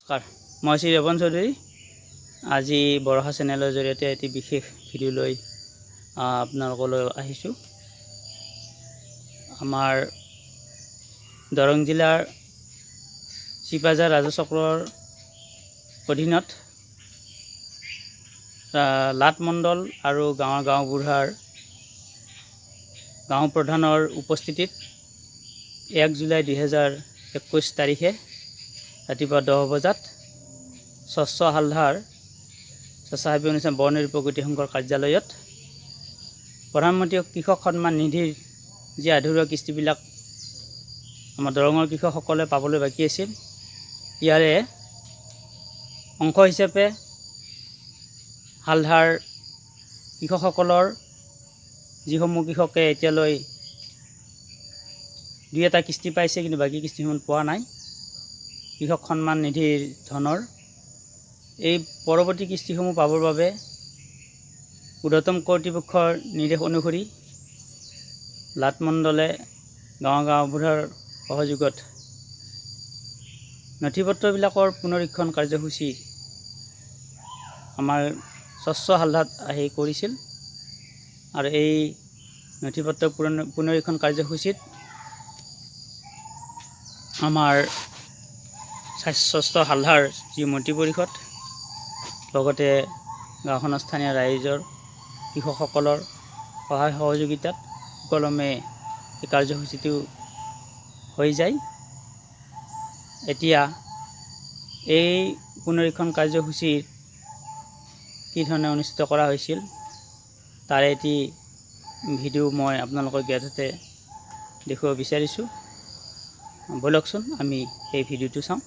নমস্কাৰ, মই শ্ৰী ৰেৱন চৌধুৰী। আজি বৰষা চেনেলৰ জৰিয়তে এটি বিশেষ ভিডিঅ' লৈ আপোনালোকলৈ আহিছোঁ। আমাৰ দৰং জিলাৰ চিপাঝাৰ ৰাজহ চক্ৰৰ অধীনত লাট মণ্ডল আৰু গাঁৱৰ গাঁওবুঢ়াৰ, গাঁও প্ৰধানৰ উপস্থিতিত 1 জুলাই 2021 তাৰিখে ৰাতিপুৱা 10 বজাত স্বচ্ছ হালধাৰ স্বেচ্ছাসেৱী অনুষ্ঠান বৰনদী প্ৰগতি সংঘৰ কাৰ্যালয়ত প্ৰধানমন্ত্ৰী কৃষক সন্মান নিধিৰ যি আধৰুৱা কিস্তিবিলাক আমাৰ দৰঙৰ কৃষকসকলে পাবলৈ বাকী আছিল, ইয়াৰে অংশ হিচাপে হালধাৰ কৃষকসকলৰ যিসমূহ কৃষকে এতিয়ালৈ দুই এটা কিস্তি পাইছে, কিন্তু বাকী কিস্তিসমূহ পোৱা নাই কৃষক সন্মান নিধিৰ ধনৰ, এই পৰৱৰ্তী কিস্তিসমূহ পাবৰ বাবে ঊৰ্ধতম কৰ্তৃপক্ষৰ নিৰ্দেশ অনুসৰি লাট মণ্ডলে গাঁৱৰ গাঁওবুঢ়াৰ সহযোগত নথি পত্ৰবিলাকৰ পুনৰীক্ষণ কাৰ্যসূচী আমাৰ স্বচ্ছ হালধাত আহি কৰিছিল। আৰু এই নথি পত্ৰ পুনৰীক্ষণ কাৰ্যসূচীত আমাৰ স্বচ্ছ হালধাৰ যি মন্ত্ৰী পৰিষদ, লগতে গাঁওখনৰ স্থানীয় ৰাইজৰ, কৃষকসকলৰ সহায় সহযোগিতাত সুকলমে এই কাৰ্যসূচীটো হৈ যায়। এতিয়া এই পুনৰীক্ষণ কাৰ্যসূচীৰ কি ধৰণে অনুষ্ঠিত কৰা হৈছিল, তাৰে এটি ভিডিঅ' মই আপোনালোকৰ জ্ঞাতাৰ্থে দেখুৱাব বিচাৰিছোঁ। ব'লকচোন, আমি সেই ভিডিঅ'টো চাওঁ।